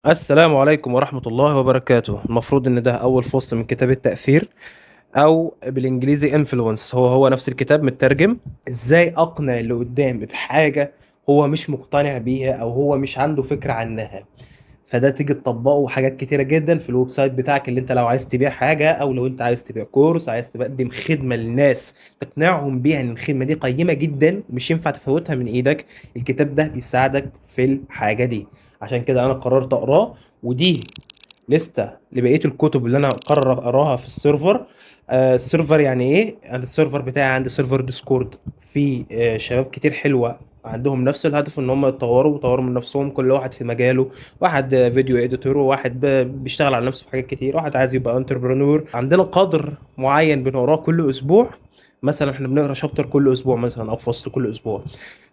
السلام عليكم ورحمة الله وبركاته. المفروض إن ده أول فصل من كتاب التأثير، أو بالإنجليزي influence، هو نفس الكتاب مترجم. إزاي أقنع اللي قدامي بحاجة هو مش مقتنع بيها أو هو مش عنده فكرة عنها؟ فده تيجي تطبقه حاجات كتيرة جدا في ال website بتاعك، اللي انت لو عايز تبيع حاجة، او لو انت عايز تبيع كورس، عايز تقدم خدمة للناس تقنعهم بيها ان الخدمة دي قيمة جدا ومش ينفع تفوتها من ايدك. الكتاب ده بيساعدك في الحاجة دي، عشان كده انا قررت اقراه. ودي لستة لبقية الكتب اللي انا قرر اقراها في ال server. ال server يعني ايه؟ انا ال server بتاعي عندي server ديسكورد، في شباب كتير حلوة عندهم نفس الهدف، ان هم يتطوروا ويطوروا من نفسهم، كل واحد في مجاله، واحد video editor، وواحد بيشتغل على نفسه في حاجات كتير، واحد عايز يبقى entrepreneur. عندنا قدر معين بنقراه كل اسبوع، مثلا احنا بنقرا chapter كل اسبوع مثلا، او فصل كل اسبوع،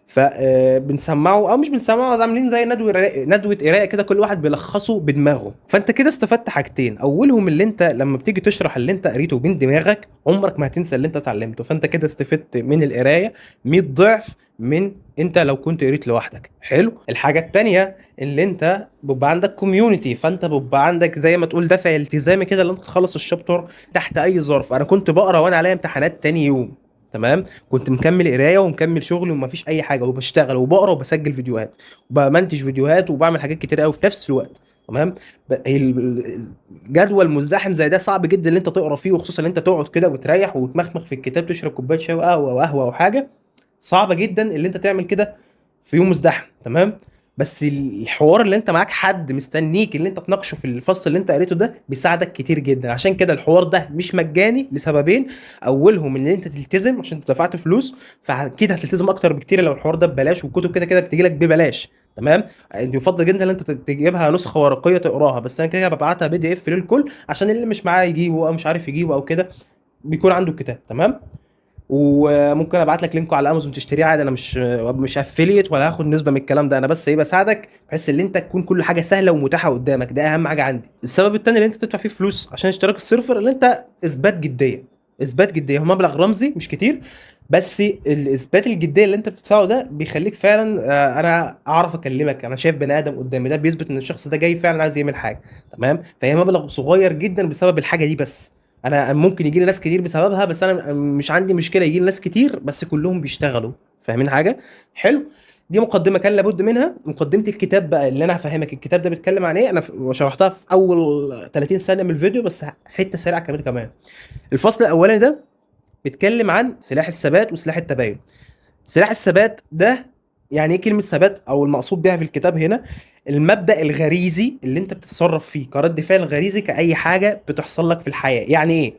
فبنسمعه او مش بنسمعه، عاملين زي ندوه قرايه كده، كل واحد بيلخصه بدماغه. فانت كده استفدت حاجتين، اولهم اللي انت لما بتيجي تشرح اللي انت قريته من دماغك عمرك ما هتنسى اللي انت اتعلمته، فانت كده استفدت من القراية 100 ضعف من انت لو كنت قريت لوحدك. حلو. الحاجة التانية اللي انت بيبقى عندك community، فانت بيبقى عندك زي ما تقول دافع التزامي كده اللي انت تخلص ال chapter تحت اي ظرف. انا كنت بقرا وانا عليا امتحانات تاني يوم، تمام، كنت مكمل قرايه ومكمل شغل ومفيش اي حاجة، وبشتغل وبقرا وبسجل فيديوهات وبمنتج فيديوهات وبعمل حاجات كتير قوي في نفس الوقت. تمام. جدول مزدحم زي ده صعب جدا ان انت تقرا فيه، وخصوصا ان انت تقعد كده وتريح وتمخمخ في الكتاب، تشرب كوباية شاي وقهوة او قهوة او حاجة، صعبة جدا اللي انت تعمل كده في يوم مزدحم. تمام. بس الحوار اللي انت معاك حد مستنيك اللي انت تناقشه في الفصل اللي انت قريته ده بيساعدك كتير جدا. عشان كده الحوار ده مش مجاني لسببين، اولهم ان انت تلتزم عشان انت دفعت فلوس، فاكيد هتلتزم اكتر بكتير لو الحوار ده ببلاش، والكتب كده كده بتجي لك ببلاش. تمام. يفضل جدا ان انت تجيبها نسخه ورقية تقراها، بس انا كده كده ببعتها PDF للكل عشان اللي مش معاه يجيبه او مش عارف يجيبه او كده بيكون عنده الكتاب. تمام. وممكن ابعت لك link على امازون تشتريه عادي، انا مش affiliate ولا هاخد نسبه من الكلام ده، انا بس ايه بساعدك بحيث ان انت تكون كل حاجة سهلة ومتاحه قدامك، ده اهم حاجة عندي. السبب الثاني اللي انت تدفع فيه فلوس عشان اشتراك ال server اللي انت اثبات جدية، اثبات جدية هو مبلغ رمزي مش كتير، بس الاثبات الجدية اللي انت بتدفعه ده بيخليك فعلا انا اعرف اكلمك، انا شايف بني ادم قدامي، ده بيثبت ان الشخص ده جاي فعلا عايز يعمل حاجة. تمام. فهي مبلغ صغير جدا بسبب الحاجة دي، بس انا ممكن يجي لي ناس كتير بسببها، بس انا مش عندي مشكلة يجي لي ناس كتير بس كلهم بيشتغلوا، فاهمين حاجة؟ حلو. دي مقدمه كان لابد منها. مقدمه الكتاب بقى اللي انا هفهمك الكتاب ده بيتكلم عن ايه، انا شرحتها في اول 30 ثانية من الفيديو، بس حتة سريعة كمان. الفصل الاولاني ده بيتكلم عن سلاح الثبات وسلاح التباين. سلاح الثبات ده يعني ايه كلمة ثبات، او المقصود بيها في الكتاب هنا المبدا الغريزي اللي انت بتتصرف فيه كرد فعل غريزي كاي حاجة بتحصل لك في الحياة. يعني ايه؟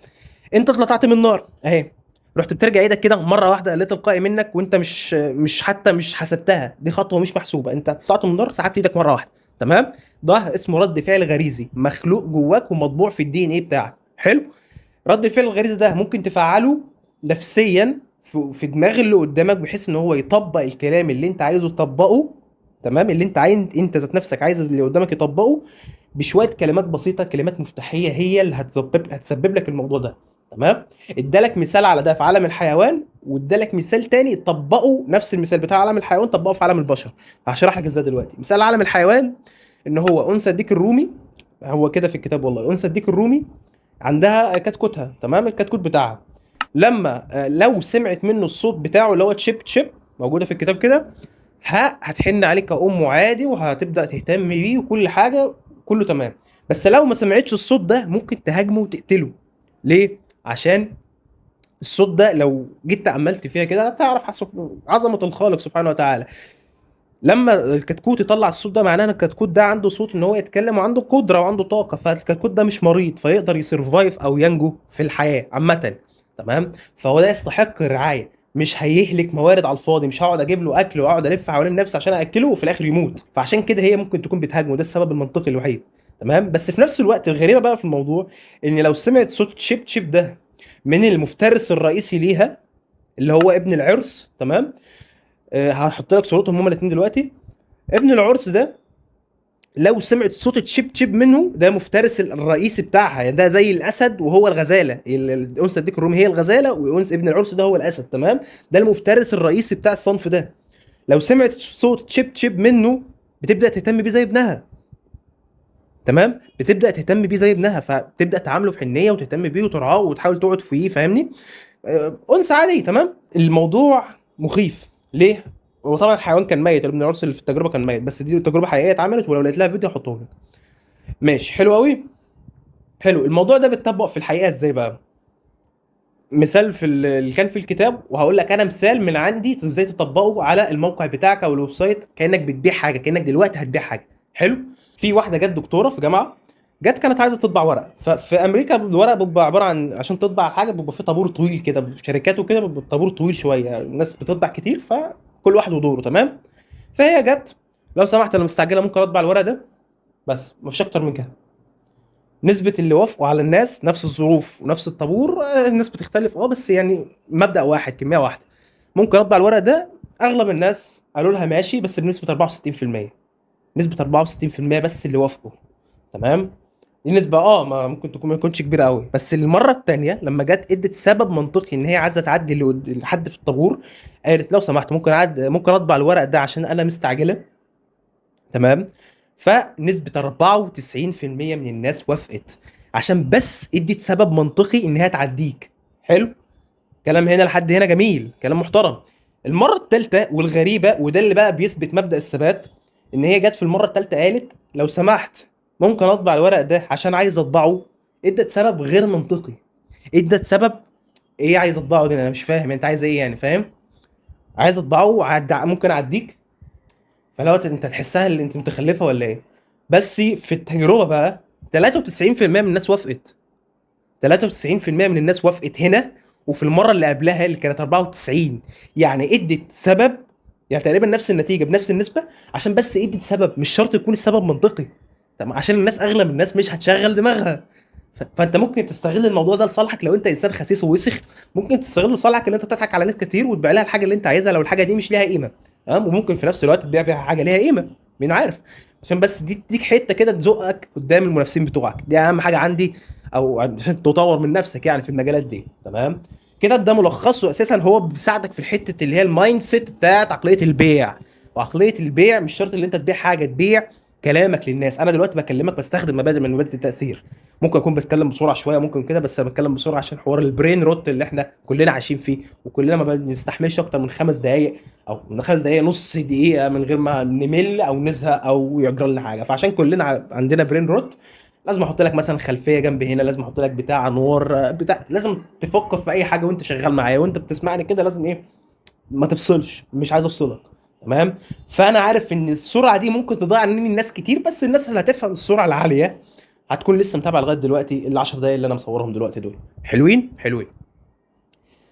انت اتلطعت من النار اهي، رحت بترجع ايدك كده مرة واحدة لا تلقائي منك، وانت مش حتى مش حسبتها، دي خطوة مش محسوبة، انت طلعت من النار سحبت ايدك مرة واحدة. تمام. ده اسمه رد فعل غريزي مخلوق جواك ومطبوع في ال DNA بتاعك. حلو. رد الفعل الغريزي ده ممكن تفعله نفسيا في دماغ اللي قدامك بحيث ان هو يطبق الكلام اللي انت عايزه تطبقه. تمام. اللي انت عايز، انت ذات نفسك عايز اللي قدامك يطبقه بشوية كلمات بسيطة، كلمات مفتاحيه هي اللي هتسبب لك الموضوع ده. تمام. ادالك مثال على ده في عالم الحيوان، وادالك مثال تاني طبقه نفس المثال بتاع عالم الحيوان طبقه في عالم البشر. هشرح لك ازاي دلوقتي. مثال عالم الحيوان ان هو انثى الديك الرومي، هو كده في الكتاب والله، انثى الديك الرومي عندها كتكوتها، تمام، الكتكوت بتاعها لما لو سمعت منه الصوت بتاعه اللي هو تشيب تشيب موجودة في الكتاب كده، هتحن عليك كأمه عادي وهتبدا تهتم بيه وكل حاجة كله تمام. بس لو ما سمعتش الصوت ده ممكن تهاجمه وتقتله. ليه؟ عشان الصوت ده لو جيت تأملت فيها كده هتعرف عظمه الخالق سبحانه وتعالى. لما الكتكوت يطلع الصوت ده معناه ان الكتكوت ده عنده صوت ان هو يتكلم وعنده قدره وعنده طاقة، فالكتكوت ده مش مريض فيقدر ي survive او ينجو في الحياة عامة. تمام. فهو ده يستحق الرعاية، مش هيهلك موارد على الفاضي، مش هقعد اجيب له اكل واقعد الف حوالين نفسي عشان اكله وفي الاخر يموت. فعشان كده هي ممكن تكون بتهاجمه، ده السبب المنطقي الوحيد. تمام. بس في نفس الوقت الغريبة بقى في الموضوع ان لو سمعت صوت تشيب تشيب ده من المفترس الرئيسي ليها اللي هو ابن العرس، تمام، هحط لك صورتهم هما الاثنين دلوقتي. ابن العرس ده لو سمعت صوت تشيب تشيب منه، ده مفترس الرئيسي بتاعها، يعني ده زي الاسد وهو الغزالة، الانثى الديك الرومي هي الغزالة وانثى ابن العرس ده هو الاسد. تمام. ده المفترس الرئيسي بتاع الصنف ده، لو سمعت صوت تشيب تشيب منه بتبدا تهتم بيه زي ابنها. تمام، بتبدا تهتم بيه زي ابنها، فتبدا تعامله بحنيه وتهتم بيه وترعاه وتحاول تقعد فيه، فاهمني؟ انثى عادي، تمام. الموضوع مخيف ليه؟ هو طبعا الحيوان كان ميت، ابن العرس اللي في التجربة كان ميت، بس دي تجربه حقيقية اتعملت، ولو لقيت لها فيديو هحطه لك. ماشي، حلو قوي، حلو. الموضوع ده بيتطبق في الحقيقة ازاي بقى؟ مثال في اللي كان في الكتاب، وهقول لك انا مثال من عندي ازاي تطبقه على الموقع بتاعك او ال website، كانك بتبيع حاجة، كانك دلوقتي هتبيع حاجة. حلو. في واحدة جت دكتورة في جامعه، جت كانت عايزه تطبع ورق. ففي امريكا الورق بيبقى عبارة عن، عشان تطبع حاجة بيبقى في طابور طويل كده، شركات وكده بيبقى طابور طويل شوية، الناس بتطبع كتير، فكل واحد ودوره، تمام. فهي جت، لو سمحت انا مستعجلة، ممكن اطبع الورق ده بس، مفيش اكتر من كده. نسبة اللي وافقوا على الناس نفس الظروف ونفس الطابور، الناس بتختلف بس يعني مبدأ واحد، كمية واحدة. ممكن اطبع الورق ده، اغلب الناس قالوا لها ماشي، بس بنسبة 64%، نسبة 64% بس اللي وافقوا، تمام. دي نسبة ما ممكن تكون ما يكونش كبيرة قوي، بس المرة التانية لما جت ادت سبب منطقي ان هي عايزة تعدي لحد في الطابور، قالت لو سمحت ممكن اطبع الورق ده عشان انا مستعجلة، تمام. فنسبة 94% من الناس وافقت عشان بس ادت سبب منطقي ان هي تعديك. حلو، كلام هنا لحد هنا جميل، كلام محترم. المرة التالتة والغريبة، وده اللي بقى بيثبت مبدأ الثبات، ان هي جت في المرة التالتة قالت لو سمحت ممكن اطبع الورق ده عشان عايز اطبعه. ادت سبب غير منطقي، ادت سبب ايه عايز اطبعه ده، انا مش فاهم انت عايز ايه يعني، فاهم؟ عايز اطبعه ممكن اعديك. فلو انت تحسها اللي انت متخلفة ولا ايه؟ بس في التجربة بقى 93% من الناس وافقت، 93% من الناس وافقت هنا، وفي المرة اللي قبلها اللي كانت 94. يعني ادت سبب، يعني تقريبا نفس النتيجة بنفس النسبة، عشان بس ادت سبب، مش شرط يكون السبب منطقي، تمام؟ عشان الناس، اغلب الناس مش هتشغل دماغها. فانت ممكن تستغل الموضوع ده لصالحك، لو انت انسان خسيس ووسخ ممكن تستغله لصالحك ان انت تضحك على ناس كتير وتبيع لها الحاجة اللي انت عايزها لو الحاجة دي مش ليها قيمة، تمام؟ وممكن في نفس الوقت تبيع بيها حاجة ليها قيمة، مين عارف، عشان بس دي تديك حتة كده تزقك قدام المنافسين بتوعك. دي اهم حاجة عندي، او عشان تطور من نفسك يعني في المجالات دي، تمام كده. ده ملخصه اساسا، هو بيساعدك في الحتة اللي هي ال mindset بتاعت عقلية البيع. وعقلية البيع مش شرط ان انت تبيع حاجة، تبيع كلامك للناس. انا دلوقتي بكلمك بستخدم مبادئ من مبادئ التاثير، ممكن اكون بتكلم بسرعة شوية، ممكن كده، بس انا بتكلم بسرعة عشان حوار ال brain rot اللي احنا كلنا عايشين فيه، وكلنا ما بنستحملش اكتر من 5 دقائق، او من 5 دقائق نص دقيقة من غير ما نمل او نزهق او يجرى لنا حاجة. فعشان كلنا عندنا brain rot، لازم احط لك مثلا خلفية جنب هنا، لازم احط لك بتاع انوار بتاع، لازم تفكر في اي حاجة وانت شغال معايا وانت بتسمعني كده، لازم ايه، ما تفصلش، مش عايز افصلك، تمام. فانا عارف ان السرعة دي ممكن تضيع مني الناس كتير، بس الناس اللي هتفهم السرعة العالية هتكون لسه متابعه لغاية دلوقتي ال 10 دقايق اللي انا مصورهم دلوقتي دول. حلوين حلوين،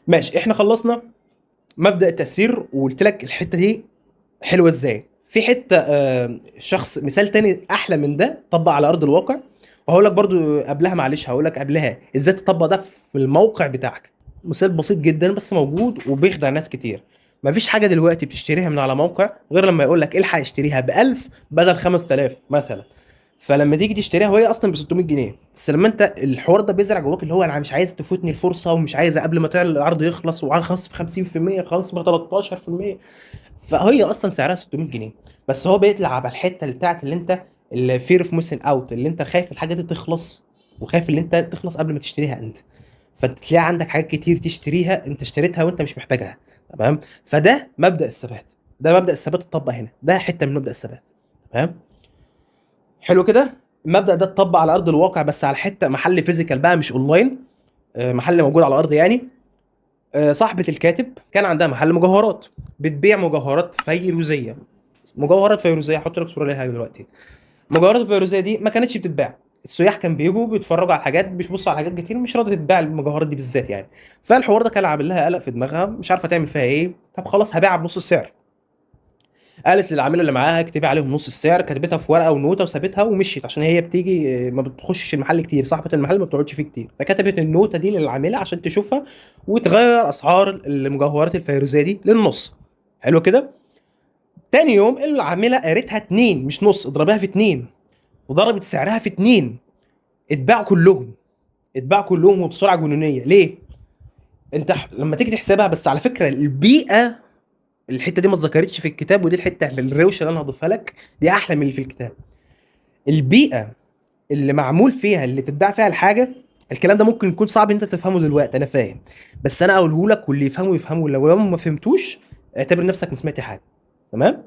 ماشي. احنا خلصنا مبدا التاثير، وقلت لك الحتة دي حلوة ازاي. في حتة شخص، مثال تاني احلى من ده طبق على ارض الواقع، وهقول لك برضو قبلها، معلش هقول لك قبلها ازاي تطبق ده في الموقع بتاعك. مثال بسيط جدا بس موجود وبيخدع ناس كتير. مفيش حاجة دلوقتي بتشتريها من على موقع غير لما يقول لك الحق اشتريها ب1000 بدل 5000 مثلا. فلما تيجي تشتريها وهي اصلا ب 600 جنيه، بس لما انت الحوار ده بيزرع جواك اللي هو انا مش عايز تفوتني الفرصة، ومش عايز قبل ما تعلن العرض يخلص، وعلى خصم 50%، خصم 13%، فهي اصلا سعرها 600 جنيه، بس هو بيلعب على الحتة اللي بتاعت اللي انت ال fear of missing out، اللي انت خايف الحاجة دي تخلص، وخايف اللي انت تخلص قبل ما تشتريها انت، فانت تلاقي عندك حاجات كتير تشتريها انت اشتريتها وانت مش محتاجها، تمام. فده مبدا الثبات، ده مبدا الثبات اتطبق هنا، ده حتة من مبدا الثبات، تمام. حلو كده. المبدا ده اتطبق على ارض الواقع، بس على حتة محل physical بقى، مش اونلاين، محل موجود على الارض يعني. صاحبه الكاتب كان عندها محل مجوهرات، بتبيع مجوهرات فيروزيه، مجوهرات فيروزيه، هحط لك صوره ليها دلوقتي. مجوهرات الفيروزيه دي ما كانتش بتتباع، السياح كان بيجوا بيتفرجوا على حاجات، بيبصوا على حاجات كتير، مش راضية تتباع المجوهرات دي بالذات يعني. فالحوار ده كان عامل لها قلق في دماغها، مش عارفه تعمل فيها ايه. طب خلاص هبيعها بنص السعر. قالت للعامله اللي معاها اكتبي عليهم نص السعر، كتبتها في ورقة ونوته وسابتها ومشيت، عشان هي بتيجي ما بتخشش المحل كتير، صاحبه المحل ما بتقعدش فيه كتير. فكتبت النوته دي للعامله عشان تشوفها وتغير اسعار المجوهرات الفيروزيه دي للنص. حلو كده. تاني يوم العاملة قريتها 2 مش نص، اضربها في 2، وضربت سعرها في 2، اتباعوا كلهم، اتباعوا كلهم وبسرعة جنونيه. ليه؟ انت لما تيجي تحسبها، بس على فكرة البيئة، الحتة دي ما اتذكرتش في الكتاب، ودي الحتة الروشه اللي انا هضيفها لك، دي احلى من اللي في الكتاب. البيئة اللي معمول فيها، اللي بتتباع فيها الحاجة، الكلام ده ممكن يكون صعب انت تفهمه دلوقتي، انا فاهم، بس انا اقوله لك واللي يفهمه يفهمه، لو ما فهمتوش اعتبر نفسك ما سمعت حاجة. تمام؟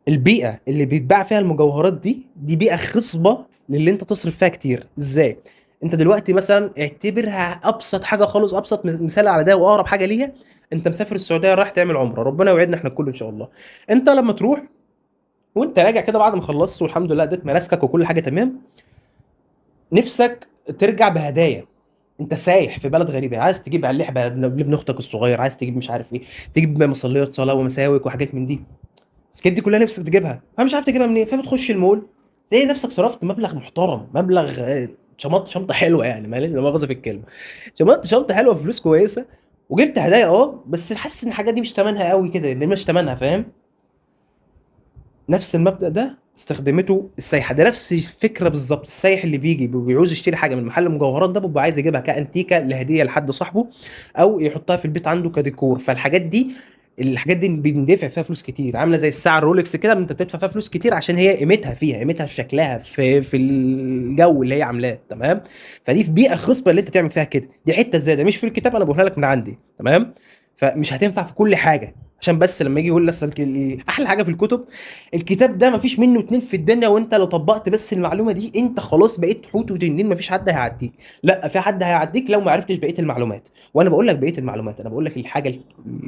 البيئة اللي بيتباع فيها المجوهرات دي بيئة خصبة للي انت تصرف فيها كتير. ازاي؟ انت دلوقتي مثلا اعتبرها ابسط حاجة خالص، ابسط مثال على ده واقرب حاجة ليها، انت مسافر السعودية رايح تعمل عمره، ربنا يوعدنا احنا الكل ان شاء الله. انت لما تروح وانت راجع كده بعد ما خلصت والحمد لله اديت مناسكك وكل حاجة تمام، نفسك ترجع بهدايا. انت سايح في بلد غريبة، عايز تجيب لعبه لابن اختك الصغير، عايز تجيب مش عارف ايه، تجيب مصليات صلاة ومساوك وحاجات من دي، الحاجات دي كلها نفسك تجيبها، فمش عارف تجيبها منين، فبتخش المول تلاقي نفسك صرفت مبلغ محترم، مبلغ شمطت شنطه حلوة يعني، معلش لا مؤاخذة في الكلمة، شمطت شنطه حلوة بفلوس كويسة وجبت هدايا، بس حاسس ان الحاجات دي مش تمنها قوي كده، دي مش تمنها، فاهم؟ نفس المبدا ده استخدمته السايحه، ده نفس الفكرة بالظبط. السايح اللي بيجي بيعوز يشتري حاجة من محل المجوهرات ده بيبقى عايز يجيبها كانتيكه لهديه لحد صاحبه، او يحطها في البيت عنده كديكور. فالحاجات دي، الحاجات دي بندفع فيها فلوس كتير، عامله زي الساعة الرولكس كده، انت بتدفع فيها فلوس كتير عشان هي قيمتها فيها، قيمتها في شكلها، في الجو اللي هي عاملاه. تمام؟ فدي في بيئة خصبة اللي انت تعمل فيها كده، دي حتة زيادة مش في الكتاب، انا بقولها لك من عندي. تمام؟ فمش هتنفع في كل حاجة، عشان بس لما يجي يقول لك احلى حاجة في الكتب، الكتاب ده مفيش منه اتنين في الدنيا، وانت لو طبقت بس المعلومة دي انت خلاص بقيت حوت وتنين، مفيش حد هيعديك. لا، في حد هيعديك لو ما عرفتش بقية المعلومات. وانا بقول لك بقية المعلومات، انا بقول لك الحاجة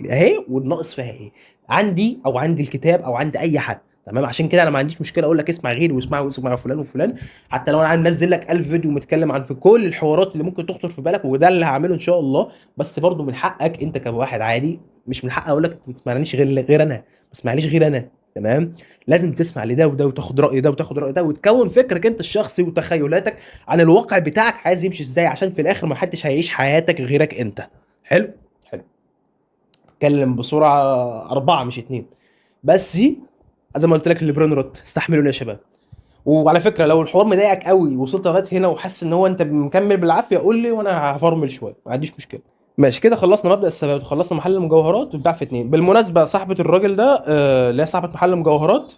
اهي والناقص فيها ايه، عندي او عند الكتاب او عند اي حد. تمام؟ عشان كده انا ما عنديش مشكلة اقول لك اسمع غيري واسمع واسمع فلان وفلان، حتى لو انا منزل لك 1000 فيديو متكلم عن في كل الحوارات اللي ممكن تخطر في بالك، وده اللي هعمله ان شاء الله. بس برضو من حقك انت كواحد عادي، مش من حق اقول لك ما تسمعنيش غير انا، ما تسمعنيش غير انا. تمام؟ لازم تسمع لده وده، وتاخد راي ده وتاخد راي ده، وتكون فكرك انت الشخصي وتخيلاتك عن الواقع بتاعك عايز يمشي ازاي، عشان في الاخر ما حدش هيعيش حياتك غيرك انت. حلو؟ حلو. اتكلم بسرعة، 4 مش 2 بس، زي ما قلت لك ال brain rot، استحملوني يا شباب. وعلى فكرة لو الحوار مضايقك قوي وصلت لغاية هنا وحاسس ان هو انت مكمل بالعافية، قول لي وانا هفرمل شوية، ما عنديش مشكلة. ماشي كده، خلصنا مبدا الثبات وخلصنا محل المجوهرات وبتاع في 2. بالمناسبة صاحبه الراجل ده، اللي هي صاحبه محل المجوهرات،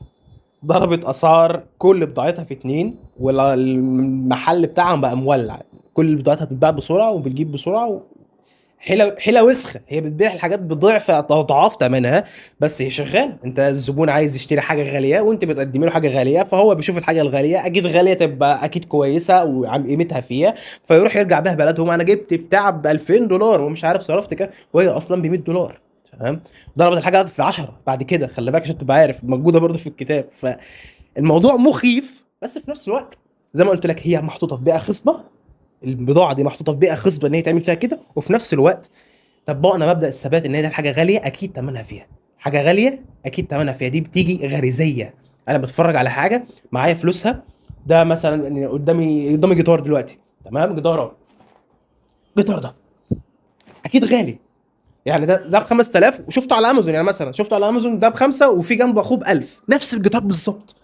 ضربت اسعار كل بضاعتها في 2، والمحل بتاعها بقى مولع، كل بضاعتها بتتباع بسرعة وبتجيب بسرعة حيله وسخة، هي بتبيع الحاجات بضعف اضعاف ثمنها، بس هي شغالة. انت الزبون عايز يشتري حاجة غالية وانت بتقدمي له حاجة غالية، فهو بيشوف الحاجة الغالية اكيد غالية تبقى اكيد كويسة وعم قيمتها فيها، فيروح يرجع بيها بلدهم. انا جبت بتاع ب $2000 ومش عارف صرفت كام، وهي اصلا ب $100. تمام؟ ضربت الحاجة في 10 بعد كده، خلي بالك عشان تبقى عارف، موجودة برضه في الكتاب. فالموضوع مخيف، بس في نفس الوقت زي ما قلت لك هي محطوطة في بيئة خصبة، البضاعة دي محطوطة في بيئة خصبة ان هي تعمل فيها كده، وفي نفس الوقت طبقنا مبدا الثبات ان هي ده الحاجة غالية اكيد ثمنها فيها، حاجة غالية اكيد ثمنها فيها، دي بتيجي غريزيه. انا بتفرج على حاجة معايا فلوسها، ده مثلا قدامي جيتار دلوقتي، تمام؟ جيتار الجيتار ده اكيد غالي يعني، ده ب 5000 وشفته على امازون، يعني مثلا شفته على امازون ده ب5 وفي جنبه اخوه ب1000، نفس الجيتار بالظبط.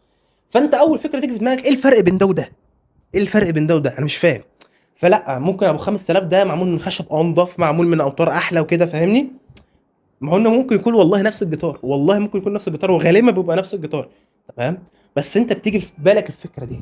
فانت اول فكرة تيجي في دماغك ايه الفرق بين ده وده؟ ايه الفرق بين ده وده؟ انا مش فاهم. فلا، ممكن ابو 5000 ده معمول من خشب انضف، معمول من اوتار احلى وكده، فاهمني؟ ما هو انه ممكن يكون والله نفس الجيتار، والله ممكن يكون نفس الجيتار، وغالبا بيبقى نفس الجيتار. تمام؟ بس انت بتيجي في بالك الفكرة دي،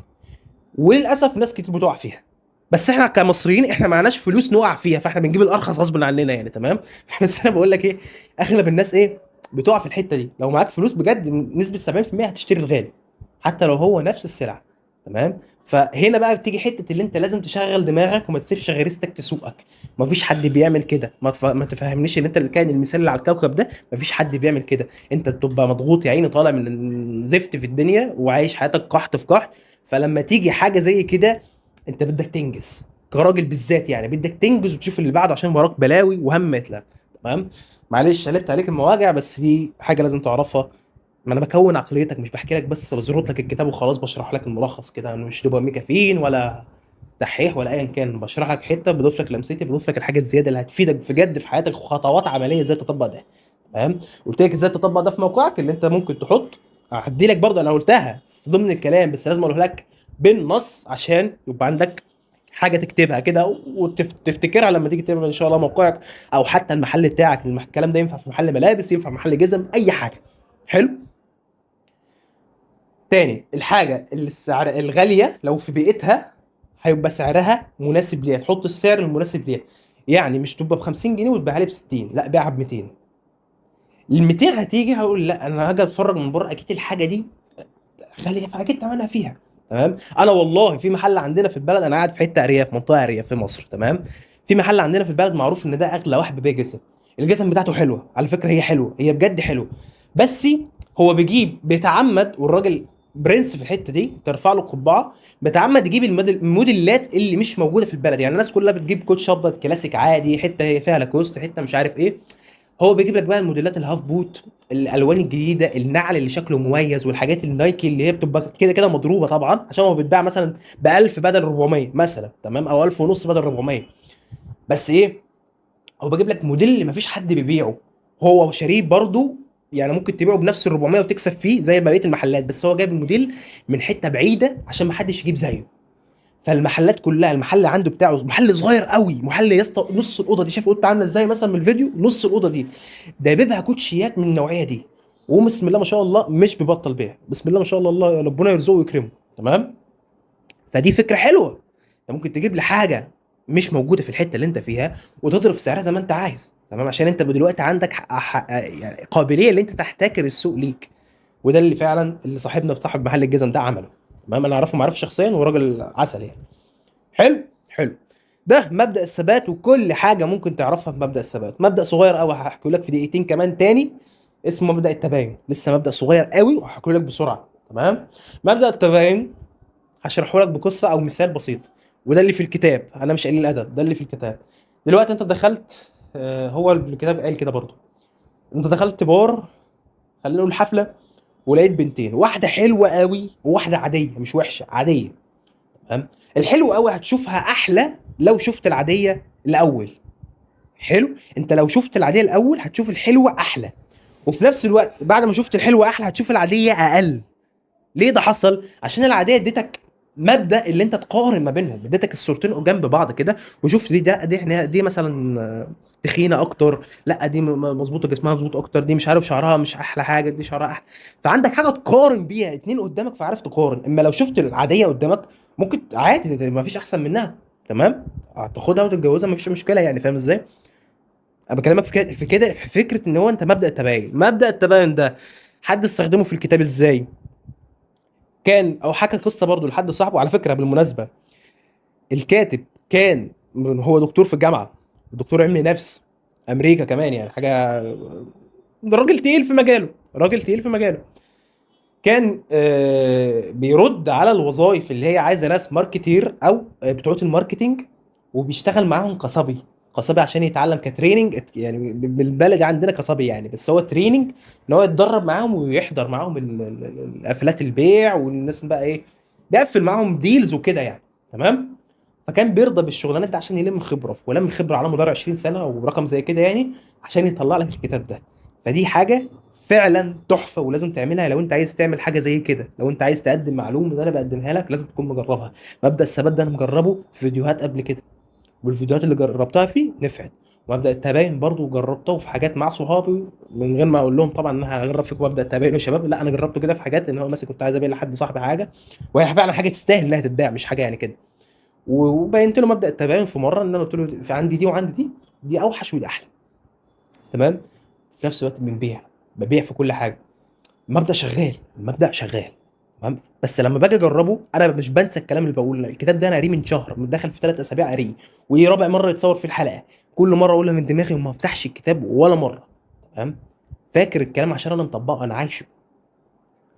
وللاسف ناس كتير بتقع فيها. بس احنا كمصريين احنا معناش فلوس نقع فيها، فاحنا بنجيب الارخص غصب عننا يعني. تمام؟ بس انا بقول لك ايه، اغلب الناس ايه بتقع في الحتة دي. لو معاك فلوس بجد نسبه 70% هتشتري الغالي حتى لو هو نفس السلعة. تمام؟ فهنا بقى بتيجي حتة اللي انت لازم تشغل دماغك وما تسيبش غريزتك تسوقك. مفيش حد بيعمل كده، ما تفهمنيش ان انت اللي كان المثال اللي على الكوكب ده، مفيش حد بيعمل كده. انت بتبقى مضغوط يا عيني، طالع من زفت في الدنيا وعايش حياتك قحط في قحط، فلما تيجي حاجة زي كده انت بدك تنجز كراجل بالذات، يعني بدك تنجز وتشوف اللي بعده عشان وراك بلاوي وهم يتلم. تمام؟ معلش قلبت عليك المواجع، بس دي حاجة لازم تعرفها. ما انا بكون عقليتك، مش بحكي لك بس بزرط لك الكتاب وخلاص، بشرح لك الملخص كده. انا مش دوبامين كافيين ولا دحيح ولا ايا كان، بشرح لك حتة، بضيف لك لمستي، بضيف لك الحاجة الزيادة اللي هتفيدك في جد في حياتك، خطوات عملية ازاي تطبق ده. تمام؟ قلت لك ازاي تطبق ده في موقعك اللي انت ممكن تحط، هدي لك برضه، انا قلتها في ضمن الكلام بس لازم اقولها لك بالنص عشان يبقى عندك حاجة تكتبها كده وتفتكرها لما تيجي تعمل ان شاء الله موقعك او حتى المحل بتاعك. الكلام ده ينفع في محل ملابس، ينفع في محل جزم، اي حاجة. حلو؟ تاني، الحاجة اللي السعر الغالية لو في بيئتها هيبقى سعرها مناسب ليها، تحط السعر المناسب ليها. يعني مش تبقى ب 50 جنيه وتبيعها لي ب 60، لا بيعها ب 200. ال 200 هتيجي هقول لا انا هاجي اتفرج من بره، اكيد الحاجة دي غالية فاكيد ثمنها فيها. تمام. انا والله في محل عندنا في البلد، انا قاعد في حتة ارياف، منطقة ارياف في مصر، تمام. في محل عندنا في البلد معروف ان ده اغلى واحد بيبيع جزم، الجزم بتاعته حلوة على فكرة، هي حلوة، هي بجد حلوة، بس هو بيجيب بيتعمد، والراجل برنس في الحتة دي ترفع له القبعة، بيتعمد يجيب الموديلات اللي مش موجودة في البلد. يعني الناس كلها بتجيب كوتش ابيض كلاسيك عادي، حتة فيها لاكوست، حتة مش عارف ايه، هو بيجيب لك بقى الموديلات ال half boot، الالوان الجديدة، النعل اللي شكله مميز، والحاجات النايكي اللي هي بتبقى كده كده مضروبة طبعا، عشان هو بيتباع مثلا ب 1000 بدل 400 مثلا، تمام، او 1000 ونص بدل 400. بس ايه، هو بيجيب لك موديل مفيش حد بيبيعه، هو شاريه برضو، يعني ممكن تبيعه بنفس ال 400 وتكسب فيه زي بقية المحلات، بس هو جايب الموديل من حتة بعيدة عشان ما حدش يجيب زيه. فالمحلات كلها، المحل عنده بتاعه محل صغير قوي، محل يا اسطى نص الاوضة دي، شايف اوضته عامله ازاي مثلا من الفيديو، نص الاوضة دي داببها كوتشيات من النوعية دي، وبسم الله ما شاء الله مش بيبطل بيع، بسم الله ما شاء الله، الله ربنا يرزقه ويكرمه. تمام. فدي فكرة حلوة، انت ممكن تجيب لي حاجة مش موجودة في الحتة اللي انت فيها وتضرب سعرها زي ما انت عايز. تمام، عشان انت دلوقتي عندك يعني قابلية اللي انت تحتكر السوق ليك، وده اللي فعلا اللي صاحبنا صاحب محل الجزم ده عمله. تمام، انا اعرفه معرفة شخصيا، وراجل عسل يعني. حلو حلو. ده مبدا الثبات، وكل حاجة ممكن تعرفها في مبدا الثبات. مبدا صغير قوي هحكي لك في دقيقتين كمان تاني، اسمه مبدا التباين. لسه مبدا صغير قوي وهحكي لك بسرعة. تمام. مبدا التباين هشرحه لك بقصة او مثال بسيط، وده اللي في الكتاب، انا مش قليل الادب، ده اللي في الكتاب. دلوقتي انت دخلت، هو الكتاب قال كده برضه، انت دخلت بار، خلينا نقول حفلة، ولقيت بنتين، واحدة حلوة قوي وواحدة عادية، مش وحشة، عادية. تمام. الحلو قوي هتشوفها احلى لو شفت العادية الاول. حلو، انت لو شفت العادية الاول هتشوف الحلوة احلى، وفي نفس الوقت بعد ما شفت الحلوة احلى هتشوف العادية اقل. ليه ده حصل؟ عشان العادية اديتك مبدا اللي انت تقارن ما بينهم، اديتك الصورتين جنب بعض كده، وشفت دي ده دي دي مثلا تخينة اكتر، لا دي مظبوطة جسمها مظبوط اكتر، دي مش عارف شعرها مش احلى حاجة، دي شعرها احلى. فعندك حاجة تقارن بيها، اتنين قدامك، فعارف تقارن. اما لو شفت العادية قدامك ممكن عادي ما فيش احسن منها، تمام، تاخدها وتتجوزها ما فيش مشكلة يعني، فاهم ازاي؟ انا بكلمك في كده، في فكرة ان هو انت مبدا التباين. مبدا التباين ده حد استخدمه في الكتاب ازاي؟ كان او حكى قصة برضو لحد صاحبه، على فكرة بالمناسبة الكاتب كان هو دكتور في الجامعة، دكتور علم نفس امريكا كمان، يعني حاجة، راجل تقيل في مجاله، راجل تقيل في مجاله. كان بيرد على الوظائف اللي هي عايزه ناس marketer او بتوع ال marketing، وبيشتغل معاهم كصبي، كصبي عشان يتعلم ك training، يعني بالبلد عندنا كصبي يعني، بس هو training ان هو يتدرب معاهم ويحضر معاهم القفلات البيع، والناس بقى ايه، بيقفل معاهم deals وكده يعني، تمام. فكان بيرضى بالشغلانات ده عشان يلم خبره، ولم خبره على مدار 20 سنة ورقم زي كده يعني، عشان يطلع لك الكتاب ده. فدي حاجة فعلا تحفة ولازم تعملها لو انت عايز تعمل حاجة زي كده، لو انت عايز تقدم معلومة اللي انا بقدمها لك لازم تكون مجربها. مبدا الثبات ده انا مجربه في فيديوهات قبل كده، والفيديوهات اللي جربتها فيه نفعت. ومبدا التباين برضو جربته في حاجات مع صحابي من غير ما اقول لهم طبعا ان انا هجرب فيكم مبدا التباين يا شباب، لا انا جربته كده في حاجات ان هو مثلا كنت عايز ابيع لحد صاحبي حاجة، وهي فعلا حاجة تستاهل انها تتباع، مش حاجة يعني كده. وبينت له مبدا التباين في مرة، ان انا قلت له في عندي دي وعندي دي، دي اوحش ودي احلى، تمام. في نفس الوقت بنبيع، ببيع في كل حاجة، المبدا شغال، المبدا شغال، تمام. بس لما باجي اجربه انا مش بنسى الكلام اللي بقوله. الكتاب ده انا قارية من شهر، دخل في 3 اسابيع قارية، ودي رابع مرة يتصور في الحلقة، كل مرة اقولها من دماغي وما افتحش الكتاب ولا مرة، تمام. فاكر الكلام عشان انا مطبقه، انا عايشه،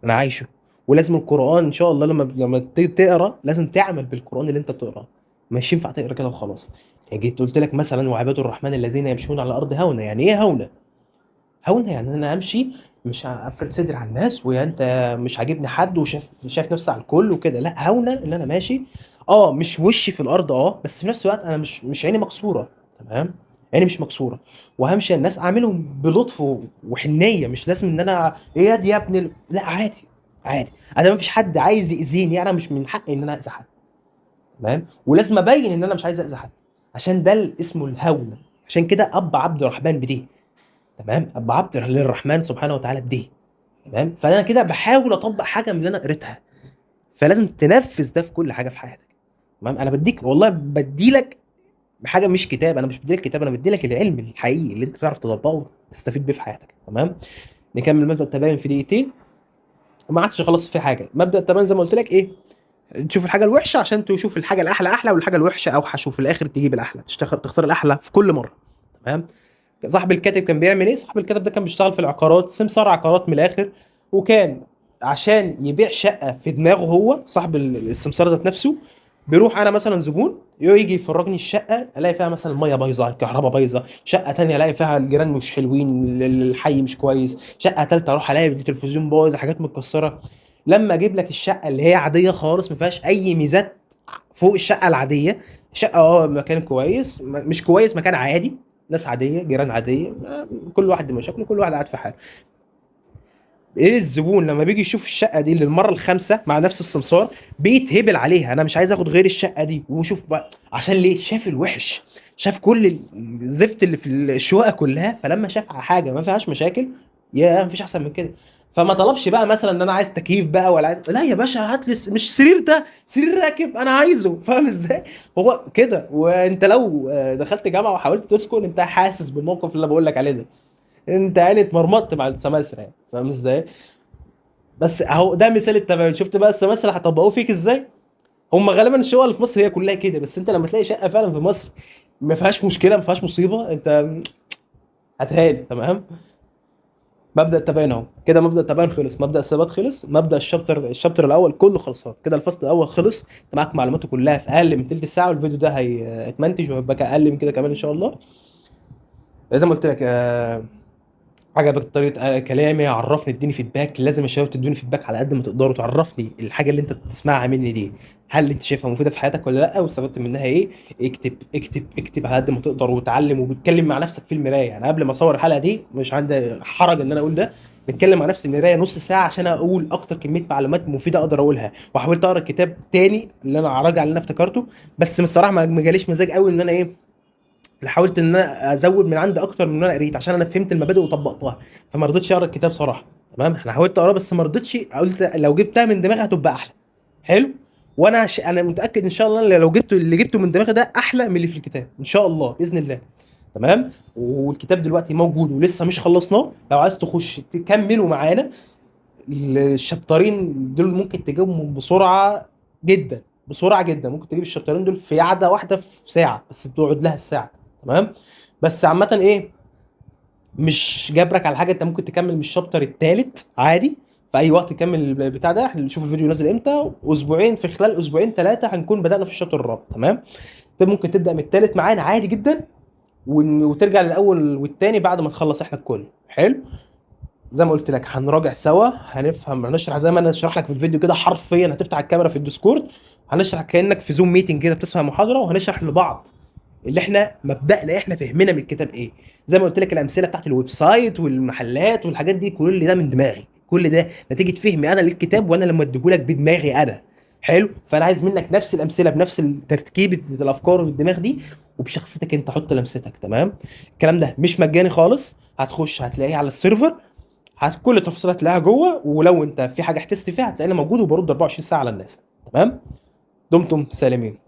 انا عايشه. ولازم القران ان شاء الله لما تقرا لازم تعمل بالقران اللي انت بتقراه، مش ينفع تقرا كده وخلاص. يعني جيت قلت لك مثلا وعباد الرحمن الذين يمشون على الارض هونا، يعني ايه هونا؟ هونا يعني انا امشي مش افرد صدري على الناس، ويا انت مش عاجبني حد وشايف شايف نفسي على الكل وكده، لا هونا اللي انا ماشي مش وشي في الارض، بس في نفس الوقت انا مش عيني مكسورة، تمام، عيني مش مكسورة، وهمشي الناس اعملهم بلطف وحنيه، مش لازم ان انا ايه يا ابني، لا عادي عادي، انا ما فيش حد عايز ياذيني، انا مش من حقي ان انا اذي حد، تمام. ولازم ابين ان انا مش عايز اذي حد، عشان ده اسمه الهونه. عشان كده اب عبد الرحمن بديه، تمام، اب عبد للرحمن سبحانه وتعالى بديه، تمام؟ فانا كده بحاول اطبق حاجة من اللي انا قريتها. فلازم تنفذ ده في كل حاجة في حياتك. تمام؟ انا بديك والله، بديلك حاجة مش كتاب، انا مش بديلك كتاب، انا بديلك العلم الحقيقي اللي انت تعرف تطبقه وتستفيد بيه في حياتك. تمام؟ نكمل مبدا التباين في دقيقتين وما عادش خلاص في حاجة. مبدا التباين زي ما قلت لك ايه؟ تشوف الحاجة الوحشة عشان تشوف الحاجة الاحلى احلى، والحاجة الوحشة اوحش، وفي الاخر تجيب الاحلى، تختار الاحلى في كل مرة. تمام؟ صاحب الكاتب كان بيعمل ايه؟ صاحب الكاتب ده كان بيشتغل في العقارات، سمسار عقارات من الاخر، وكان عشان يبيع شقه في دماغه هو صاحب السمسار ذات نفسه، بيروح انا مثلا زبون يجي يفرجني الشقة، الاقي فيها مثلا المية بايظة، الكهرباء بايظة، شقه تانية الاقي فيها الجيران مش حلوين، الحي مش كويس، شقه تالتة اروح الاقي التلفزيون بايظ، حاجات متكسره. لما اجيب لك الشقة اللي هي عادية خالص ما فيهاش اي ميزات فوق الشقة العادية، شقه مكان كويس، مش كويس، مكان عادي، ناس عادية، جيران عادية، كل واحد بمشاكله، كل واحد قاعد في حاله. ايه الزبون لما بيجي يشوف الشقة دي للمرة الخامسة مع نفس السمسار بيتهبل عليها، انا مش عايز اخد غير الشقة دي، وشوف بقى عشان ليه؟ شاف الوحش، شاف كل الزفت اللي في الشقة كلها، فلما شاف حاجة ما فيهاش مشاكل، يا مفيش احسن من كده. فما طلبش بقى مثلا ان انا عايز تكييف بقى ولا عايز، لا يا باشا هات لي مش سرير، ده سرير راكب انا عايزه، فاهم ازاي؟ هو كده. وانت لو دخلت جامعه وحاولت تسكن انت حاسس بالموقف اللي انا بقول لك عليه ده، انت يعني اتمرمطت مع السماسره يعني، فاهم ازاي؟ بس اهو ده مثال التباين. شفت بقى السماسره هيطبقوه فيك ازاي؟ هم غالبا الشقق اللي في مصر هي كلها كده، بس انت لما تلاقي شقه فعلا في مصر ما فيهاش مشكلة، ما فيهاش مصيبة، انت هتهالي. تمام؟ مبدا التباين اهو كده، مبدا التباين خلص، مبدا الثبات خلص، مبدا الشابتر الاول كله خلصان كده، الفصل الاول خلص، انت معاك معلوماته كلها في اقل من تلت ساعة، والفيديو ده هيتمنتج وهيبقى اقل من كده كمان ان شاء الله. زي ما قلت لك عجبك طريقه كلامي، عرفني، اديني feedback. لازم الشباب تدوني feedback على قد ما تقدروا، تعرفني الحاجة اللي انت بتسمعها مني دي هل انت شايفها مفيدة في حياتك ولا لا، واستفدت منها ايه. اكتب اكتب اكتب على قد ما تقدر، وتعلم، وبتكلم مع نفسك في المراية. يعني قبل ما اصور الحلقة دي مش عندي حرج ان انا اقول ده، بتكلم مع نفسي المراية نص ساعة عشان اقول اكتر كمية معلومات مفيدة اقدر اقولها. وحاولت اقرا الكتاب تاني اللي انا راجع اللي انا افتكرته، بس بصراحة ما جاليش مزاج قوي ان انا ايه، حاولت ان انا ازود من عندي اكتر من ان انا قريت، عشان انا فهمت المبادئ وطبقتها، فما رضيتش اقرا الكتاب صراحة. تمام؟ انا حاولت اقراه بس ما رضيتش، قلت لو جبتها من دماغي هتبقى احلى. حلو؟ وانا انا متاكد ان شاء الله ان لو جبته اللي جبته من دماغي ده احلى من اللي في الكتاب ان شاء الله باذن الله. تمام؟ والكتاب دلوقتي موجود ولسه مش خلصناه، لو عايز تخش تكمله معانا الشابترين دول ممكن تجيبهم بسرعة جدا، بسرعة جدا، ممكن تجيب الشابترين دول في قعدة واحدة في ساعة، بس تقعد لها الساعة. تمام؟ بس عامة ايه، مش جابرك على حاجة، انت ممكن تكمل من الشابتر الثالث عادي في اي وقت، تكمل البتاع ده. احنا نشوف الفيديو نازل امتى، اسبوعين، في خلال اسبوعين 3 هنكون بدأنا في الشابتر الرابع. تمام؟ انت ممكن تبدأ من الثالث معانا عادي جدا، وترجع للاول والثاني بعد ما نخلص احنا الكل. حلو؟ زي ما قلت لك هنراجع سوا، هنفهم، هنشرح زي ما انا اشرح لك في الفيديو كده حرفيا. هتفتح الكاميرا في الديسكورد، هنشرح كانك في Zoom meeting كده بتسمع محاضرة، وهنشرح لبعض اللي احنا مبدأنا احنا فهمنا من الكتاب ايه. زي ما قلت لك الامثلة بتاعت ال website والمحلات والحاجات دي، كل ده من دماغي، كل ده نتيجة فهمي انا للكتاب، وانا لما اديهولك بدماغي انا. حلو؟ فانا عايز منك نفس الامثلة بنفس التركيبة الافكار والدماغ دي، وبشخصيتك انت حط لمستك. تمام؟ الكلام ده مش مجاني خالص، هتخش هتلاقيه على ال server، كل التفاصيل هتلاقيها جوه، ولو انت في حاجة احتست فيها هتلاقينا موجود، وبرد 24 ساعة على الناس. تمام؟ دمتم سالمين.